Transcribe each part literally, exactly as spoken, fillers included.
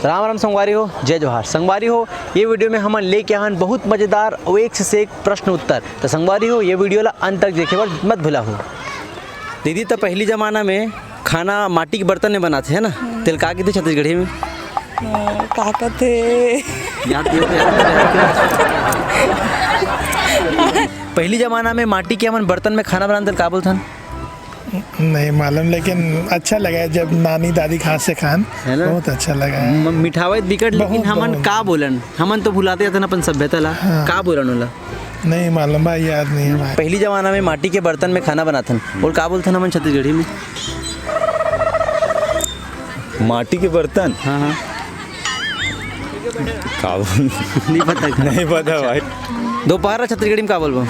राम राम संगवारी हो, जय जोहार संगवारी हो। ये वीडियो में हमन लेके आहन बहुत मजेदार अउ एक से एक प्रश्न उत्तर। तो संगवारी हो, ये वीडियो ला अंत तक देखे बर मत भुलाहू। दीदी, तो पहली जमाना में खाना माटी के बर्तन में बनाथे, है ना? तेला का कथे छत्तीसगढ़ी में? अ, का कथे? याद नहीं होता, याद नहीं होता। पहली जमाना में माटी के हमन बर्तन में खाना बनान, तेला का बोलथन? नहीं मालूम, लेकिन अच्छा लगा है जब नानी दादी के हाथ से खान, है ना? बहुत अच्छा लगा है। म-, मिठावत बिकट, लेकिन बहुत, हमन बहुत। का बोलन? हमन तो भुलाते जाथन अपन सभ्यता ला। हाँ। का बोलन ओला? नहीं मालूम भाई, याद नहीं है भाई। पहली जमाना में माटी के बर्तन में खाना बनाथन, और का बोलथन हमन छत्तीसगढ़ी में? माटी के बर्तन? हाँ, हाँ। का बोल- नहीं पता का? नहीं पता भाई। दोपहर ला छत्तीसगढ़ी में का बोलबो?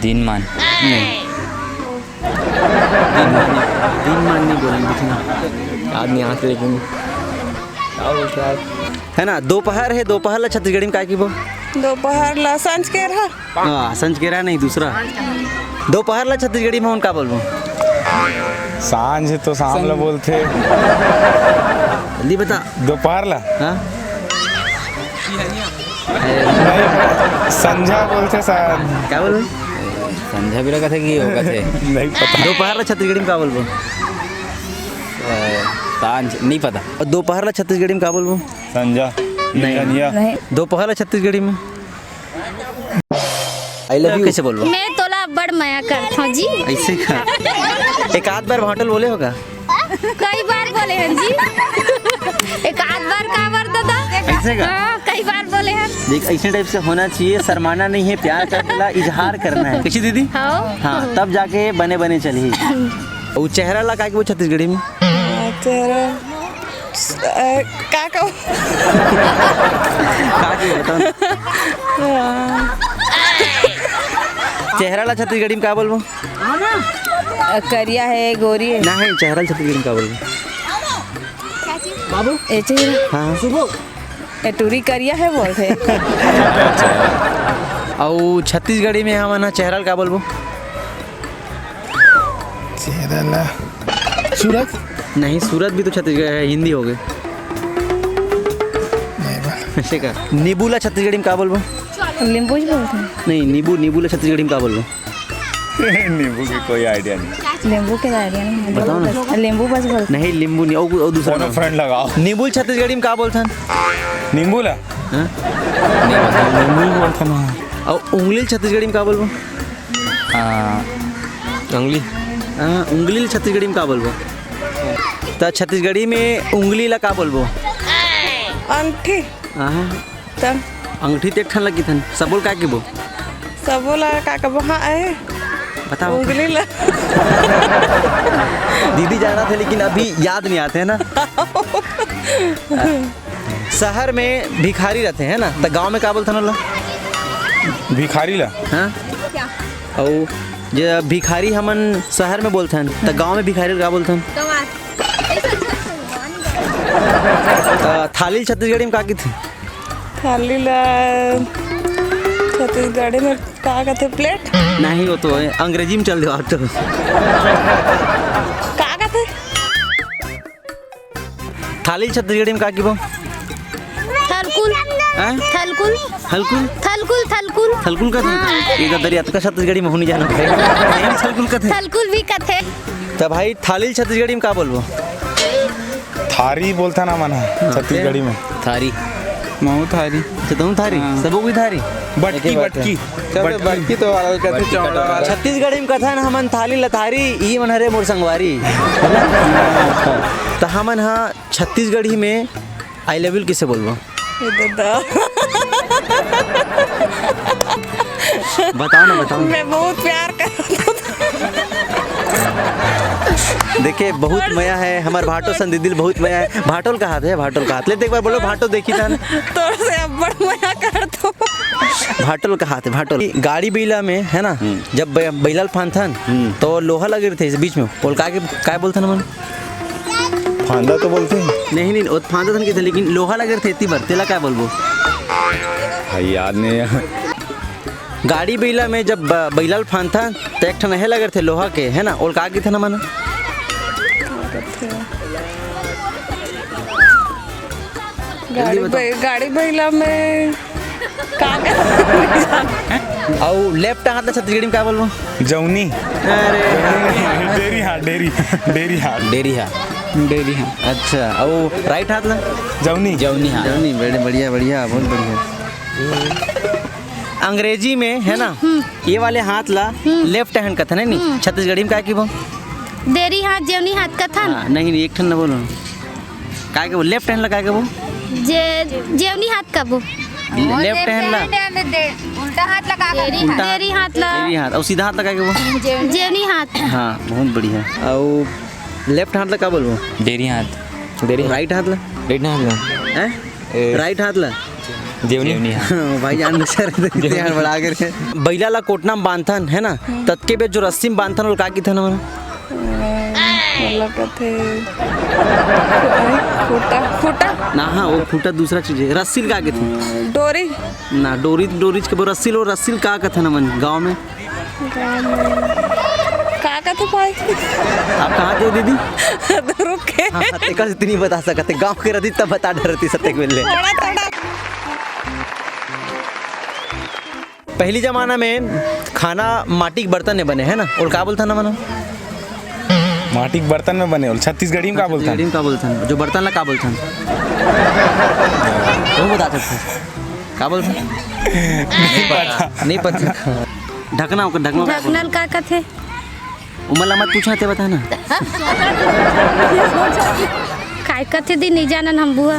दिनमान। नहीं। दिनमान नहीं बोलन, दिखना। याद नहीं आते, लेकिन का बोलते यार? है ना, दोपहर है, दोपहर ला छत्तीसगढ़ी में का कहिबो? दोपहर ला सांझ के रहा। हाँ, सांझ के रहा नहीं, दूसरा। दोपहर ला छत्तीसगढ़ी में हमन का बोलबो? सांझ तो शाम ला बोलथे। जल्दी बता। दोपहर ला? हाँ? नहीं, संझा बोलथे शायद। का बोलबो? संझा बेरा कथे कि वो कथे। नहीं पता। दोपहर ला छत्तीसगढ़ी में का बोलबो? अ, सांझ, नहीं पता। और दोपहर ला छत्तीसगढ़ी में का बोलबो? संझा। नहीं। संझा। नहीं। दोपहर ला छत्तीसगढ़ी में? I love you। कैसे बोलबो? मैं तोला बड़ मया करथौं जी। ऐसे का? एक आध बार भांटो ल बोले हो का? कई बार बोले हन जी। एक आध बार का बार दादा? ऐसे का? हाँ, कई बार बोले हन। देख, ऐसे type से होना चाहिए, शर्माना नहीं है, प्यार का इजहार करना है। कैसे दीदी? हाँ। हाँ, तब जाके बने बने चलही। वो चेहरा ला का कहिबो छत्तीसगढ़ी में? चेहरा, अ, का कहूँ? का कहिबो, बताओ ना। हाँ। चेहरा ला छत्तीसगढ़ी में का बोलबो? अ, करिया है, गोरी है। नहीं, चेहरा ला छत्तीसगढ़ी में का बोलबो? बाबू। ए चेहरा। हाँ। ए टूरी करिया है बोलथे। अउ छत्तीसगढ़ी में हमन ह चेहरा ल का बोलबो? चेहरा ला सूरत? नहीं, सूरत भी तो छत्तीसगढ़ है, हिंदी हो गए। नहीं बा। ऐसे का? नींबू ला छत्तीसगढ़ी में का बोलबो? नींबू ही बोलते हैं। नहीं, नींबू, नींबू ला छत्तीसगढ़ी में का बोलबो? नींबू की कोई idea नहीं। नींबू के idea नहीं। बताओ ना। नींबू बस बोलते हैं। नहीं, नींबू नहीं, वो, वो दूसरा कोनो नाम। Friend लगाओ। नींबू छत्तीसगढ़ी में का बोलथन? नींबू ला? हाँ? नहीं पता। नींबू ही बोलथन, हाँ। और उंगली छत्तीसगढ़ी में का बोलबो? आ, उंगली। हाँ, उंगली छत्तीसगढ़ी में का बोलबो? त छत्तीसगढ़ी में उंगली ला का बोलबो? अंगठी। हाँ। त? अंगठी त एक ठन लगी थन, सबो ल का कहिबो? सबो ला का कहिबो? हाँ, ए। बताओ। उंगली ला। दीदी जाना थे, लेकिन अभी याद नहीं आते हैं ना। शहर में भिखारी रहते हैं ना, त गांव में का बोलथन ओला? भिखारी ला। हाँ? अउ जे भिखारी हमन शहर में बोलथन, त गांव में भिखारी ला का बोलथन? गंवार। त थाली ल छत्तीसगढ़ी में का कहिथे? थाली ला छत्तीसगढ़ी में का कथे? Plate? नहीं, वो तो है, अंग्रेजी में चल दो आप तो। का कथे? थाली ल छत्तीसगढ़ी में का कहिबो? थलकुल। हैं? थलकुल। हलकुल? थलकुल, थलकुल। थलकुल कथे? हाँ। ये तो दरिया, तो छत्तीसगढ़ी में होनी जाना भाई। थलकुल कथे? थलकुल भी कथे। त भाई, थाली ल छत्तीसगढ़ी में का बोलबो? थारी बोलथन हमन ह, हाँ, छत्तीसगढ़ी में। थारी। महू थारी। अच्छा, तुम थारी? हाँ। सबो कोई थारी? बटकी, एके बात है। बटकी। चलो, बटकी। बटकी तो वाला कहते, चौड़ा वाला। छत्तीसगढ़ी में कथन हमन थाली ल थारी, ई मन हरे मोर संगवारी। त हमन ह छत्तीसगढ़ी में I love you कैसे बोलबो? ए दादा। बताओ ना, बताओ ना। मैं बहुत प्यार करता हूँ। देखिए, बहुत मया है, हमर भाटो सन दीदी ल बहुत मया है। भाटो ल कहाथे, भाटो ल कहाथे। ले, एक बार बोलो, भाटो देखी थन। तोर से अब्बड़ मया करथों। भाटो ल कहाथे, भाटो ल। गाड़ी बइला में, है ना, हम्म। जब बै-, बइला ल फांदथन, हम्म। तो लोहा लगे रहिथे इस बीच में। ओला का के, काय बोलथन हमन? फांदा तो बोलथे। नहीं, नहीं, वो फांदा तो नहीं कहिथे, लेकिन लोहा लगे रहिथे एती बर, तेला का बोलबो? भाई, याद नहीं है। गाड़ी बइला में जब ब-, बइला ल फांदथन, त एक ठन हे लगे रहिथे लोहा के, है ना? ओला का कहिथन हमन? का कथे? जल्दी बताओ। गाड़ी बइला में का का? अउ लेफ्ट हाथ ला छत्तीसगढ़ी में का बोलबो? जौनी। अरे। डेरी हाथ, डेरी, डेरी हाथ। डेरी हाथ। डेरी हाथ। अच्छा, अउ राइट हाथ ला? जौनी। जौनी हाथ। जौनी, बड़े बढ़िया, बढ़िया, बहुत बढ़िया। अंग्रेजी में है ना, ये वाले हाथ ला लेफ्ट हैंड कथन है नी, छत्तीसगढ़ी में का कहिबो? देरी हाथ, जेवनी हाथ कथन। हाँ, नहीं, नहीं, एक ठन न बोलो। काय के वो लेफ्ट हैंड ला काय के वो? जे, जेवनी हाथ कबो। लेफ्ट हैंड ला। उल्टा हाथ लगा के। देरी हाथ। देरी हाथ ला। देरी हाथ। और सीधा हाथ ला काय के वो? जेवनी हाथ। हाँ, बहुत बढ़िया। और लेफ्ट हाथ ला का बोलबो? देरी हाथ। देरी हाथ। राइट हाथ ला? राइट हाथ ला। हैं? ए। राइट हाथ ला? जेवनी। जेवनी हाथ। हाँ, भाई जान बचा रहे थे, कितने हड़बड़ा के रहे। बइला ला कोटना में बांधथन, है ना? ततके बेर जो रस्सी में बांधथन, ओला का किथन हमन? मतलब कथे, खूटा, खूटा। ना, हाँ, वो खूटा दूसरा चीज है। रस्सी ला का कथे? डोरी। ना, डोरी, डोरी के वो रस्सी ला, रस्सी ला का कथन हमन गाँव में? गाँव में का कथे भाई? आप कहाँ के हो दीदी? दुरुग के। हाँ, हाँ, तेकर से नहीं बता सकते। गाँव के रहती तब बता डरती सत्य के मिलने। थोड़ा, थोड़ा। पहली जमाना में खाना माटी के बर्तन में बने, है ना? ओला का बोलथन हमन? माटी के बर्तन में बने, ओला छत्तीसगढ़ी में का बोलथन? छत्तीसगढ़ी में का बोलथन? जो बर्तन ला का बोलथन? वो बता सकते हैं। का बोलथन? नहीं पता। नहीं पता। ढकना, ओकर ढकना का ढकना ला का कथे? उमन ला मत पूछा, ते बता ना। काय कथे दी, नहीं जानन हम बुआ।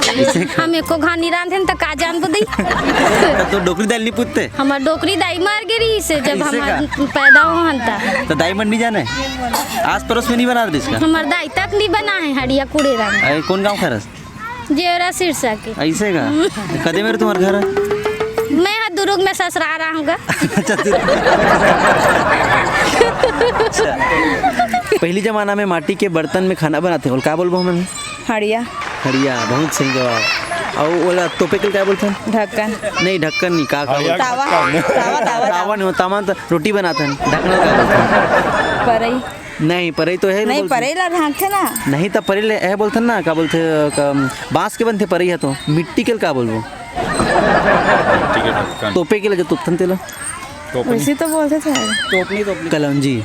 हम एको घानी रांधेन त का जानबो दी। त तो डोकरी दाई ल नहीं पूछते? हमर डोकरी दाई मर गे रहिस हे, जब ऐसे हम का? पैदा होहन त। त दाई मन नहीं जाने? आस पड़ोस में नहीं बना रहिस का? हमर दाई तक नहीं बना है, हड़िया कूड़े रंग। अरे, कौन गाँव के हरस? जेवरा सिरसा के। ऐसे का? कदे मेर तुम्हर घर है? मैं हा दुरुग में ससुराल रहूँगा। अच्छा, दुरुग। अच्छा। पहली जमाना में माटी के बर्तन में खाना बनाते, ओला का बोलबो हमन? हड़िया। हड़िया, बहुत सही जवाब। अउ ओला तोपे के का बोलथन? ढक्कन। नहीं, ढक्कन नहीं, का, का बोलथन? तावा, तावा, तावा, तावा। तावा नहीं होता, मन तो रोटी बनाथन, ढक्कन का बोलथन? परई। नहीं, परई तो है, नहीं, बोलथन। परई ला ढांकथे ना। नहीं, त परई ले, ए बोलथन ना, का बोलथे, क-, बांस के बनथे परई ह तो, मिट्टी के ल का बोलबो? मिट्टी के ढक्कन। तोपे के ल जो तोपथन तेला? टोपनी। वैसे तो बोलथे थे। टोपनी, टोपनी। कलौंजी।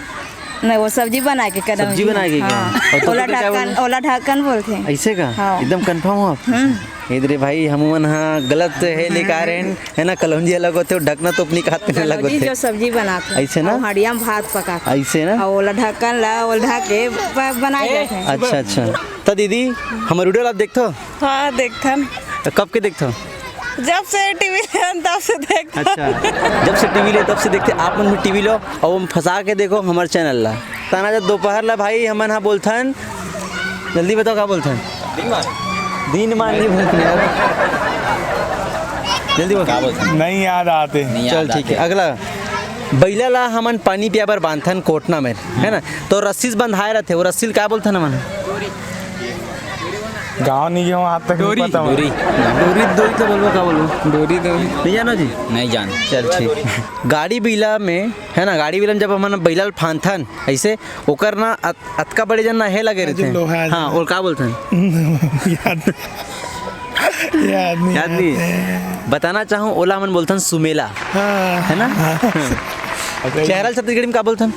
नहीं, वो सब्जी बना के कलौंजी। सब्जी बना के क्या? हाँ। और तोपे ओला के क्या ढक्कन, बोलथे? ओला ढक्कन बोलथे। ऐसे का? हाँ। एकदम confirm हो आप? हम्म। इधरे भाई, हम मन हा गलत है लेकर आ रहे हैं। है ना, कलौंजी अलग होथे, ढकना तोपनी कहाथे अलग कलौंजी होथे। जो सब्जी बनाथे। ऐसे ना? अउ हड़िया में भात पकाथे। ऐसे ना? अउ ओला ढक्कन ला, ओला ढक के ब-, बनाए जाथे। अच्छा, अच्छा। त दीदी, हमर video ला आप देखथो? हाँ, देखथन। त कब के देखथो? जब से टीवी लेन, तब से देखथन। अच्छा, जब से टीवी ले, तब से देखथे। आप मन भी टीवी लो अउ हम फंसा के देखो हमर channel ला। तना जब दोपहर ला भाई, हमन हा बोलथन, जल्दी बताओ, का बोलथन? दिन मान नहीं बोलते यार। जल्दी बोल। का बोलथन? नहीं याद आते। नहीं चल, याद ठीक है, आते। अगला। बइला ला हमन पानी पिया बर बांधथन कोटना में, है ना? तो रस्सी से बंधाए रहथे, वो रस्सी ल का बोलथन हमन? गाँव नहीं गए, वहाँ तक नहीं डोरी। पता। डोरी। डोरी, डोरी तो बोलबो, का बोलबो? डोरी, डोरी। नहीं जानो जी? नहीं जान। चल, ठीक। गाड़ी बीला में, है ना, गाड़ी बीला में जब हमन बइला ल फांदथन, ऐसे ओकर ना अत-, अतका बड़े जन ना हे लगे जो रहिथे। लोहा हाँ, जन। ओला का बोलथन? याद, याद नहीं याद नहीं? आते। बताना चाहूँ, ओला हमन बोलथन सुमेला। हाँ। है ना? हाँ। चेहरा ल छत्तीसगढ़ी में का बोलथन?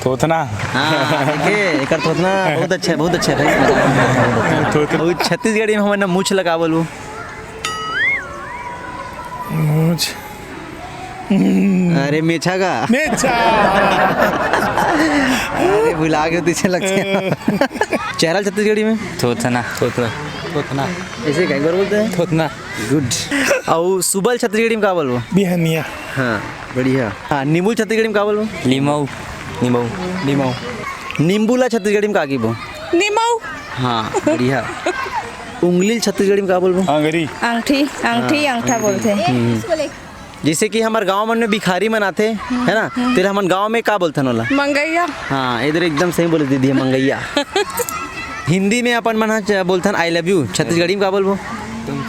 थोथना। हाँ, देखिए, एकर थोथना बहुत अच्छा है, बहुत अच्छा है भाई। थोथना। अउ छत्तीसगढ़ी में हमन ना मूछ ला का बोलबो? मूछ। अरे, मेछा का? मेछा। अरे, भुला गए, पीछे लगते हैं। चेहरा ल छत्तीसगढ़ी में? थोथना। थोथना। थोथना। ऐसे का एक बार बोलते हैं? थोथना। Good। अउ सुबह ल छत्तीसगढ़ी में का बोलबो? बिहनिया। हाँ, बढ़िया। हाँ, नींबू ल छत्तीसगढ़ी में का बोलबो? लीमऊ। नींबू। नींबू। नींबू ला छत्तीसगढ़ी में का कहिबो? नीमऊ। हाँ, बढ़िया। उंगली ल छत्तीसगढ़ी में का बोलबो? अंगरी। अंगठी, अंगठी, हाँ, अंगठा अंगठी। बोलथे। हम्म। जैसे कि हमर गांव मन में भिखारी मन आथे, है ना? तेला हमन गांव में का बोलथन ओला? मंगैया। हाँ, इधर एकदम सही बोले दीदी, मंगैया। हिंदी में अपन मन ह च-, बोलथन I love you, छत्तीसगढ़ी में का बोलबो? तुम,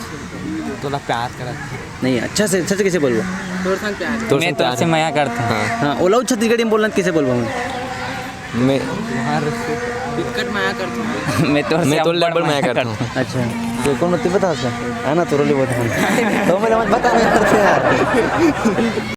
तोला प्यार करत। नहीं, अच्छा से, अच्छा से कैसे बोलबो? तोर संग प्यार। तोर मैं संग तोर प्यार से है। मया करता हूँ। हाँ, ओला छत्तीसगढ़ी में बोलना कैसे बोलबो हम? मैं, तुम्हारे से प्यार बिकट माया करथों। मैं तोर से मैं तोर ले अब्बड़ अब्बड़ माया माया करथों। करथों। अच्छा, तो कौन बता सर? है ना, तोर ले बता। तो मैं समझ बता नहीं करते यार।